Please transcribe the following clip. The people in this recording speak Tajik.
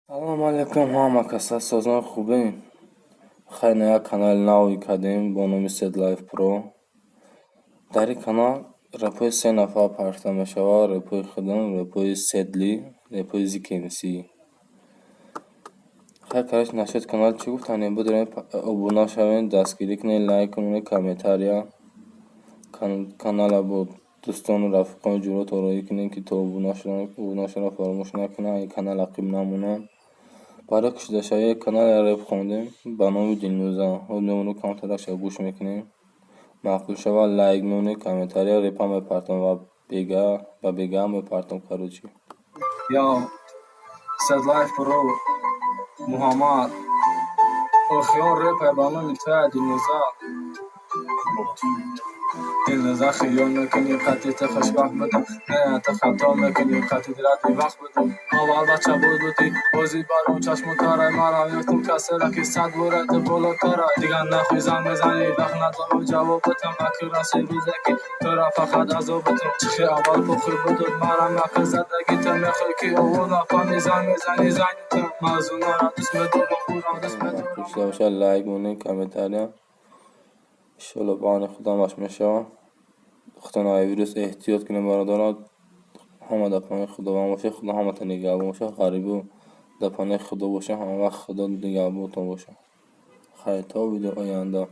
Салому алейкум, ҳама каса, созон, хубем? Хайр, як канали нави кардем бо номи Сед Лайф Про. Дар ин канал рэпҳои се нафар парта мешавад: рэпҳои худам, рэпҳои Седли, рэпҳои Зикмс. Хайр, короче, насчёт канал чӣ гуфтанем? Бидорем, обуна шавем, дастгирӣ кунед, лайк кунед, комментария. Канала бо дӯстону рафиқони ҷуръат ороӣ кунед, ки то обуна шуданро фаромӯш накунанд, ин канал ақиб намонанд. Барои кушодашавии канал як рэп хондем ба номи Дилнӯза. Ҳол мемонем, камтаракша гӯш мекунем. Маъқул шавад, лайк мемонем, комментария, рэпа мепартом ва бега мепартом, короче. Yo, Сед Лайф Про, Муҳаммад. Охирон рэпе ба номи туя, Дилнӯза. Дилнӯза, хиёл мекунӣ, қати ту хушбахт будам. Не, ту хато мекунӣ, қати ради вақт будам. Аввал бача буд будӣ, ҳозир баром чашму тарай. Манам ёфтум касера, ки 100 бора ту болотарай. Дигар нахуй занг мезанӣ, вақт надорам ҷавоб битам. Аки расид рӯзе, ки тура фақат азоб битам. Чихи аввал бухӣ будуд, марам ақл задагӣ. Ту мехоҳӣ, ки овоз нафаҳмӣ, занг мезанӣ, занг. Мавзунаро дӯст медорам, ӯро дӯст медорам. Кушода бошад, лайк монед, комментария. Иншоалло, ба они худамаш мешавад. Худтон аз вирус эҳтиёт кунед, бародарон. Ҳама дар паноҳи Худованд бошед, Худо ҳаматон нигаҳбон бошад. Ғарибу дар паноҳи Худо бошед, ҳамавақт Худо нигаҳбонтон бошад. Хайр, то видеои оянда.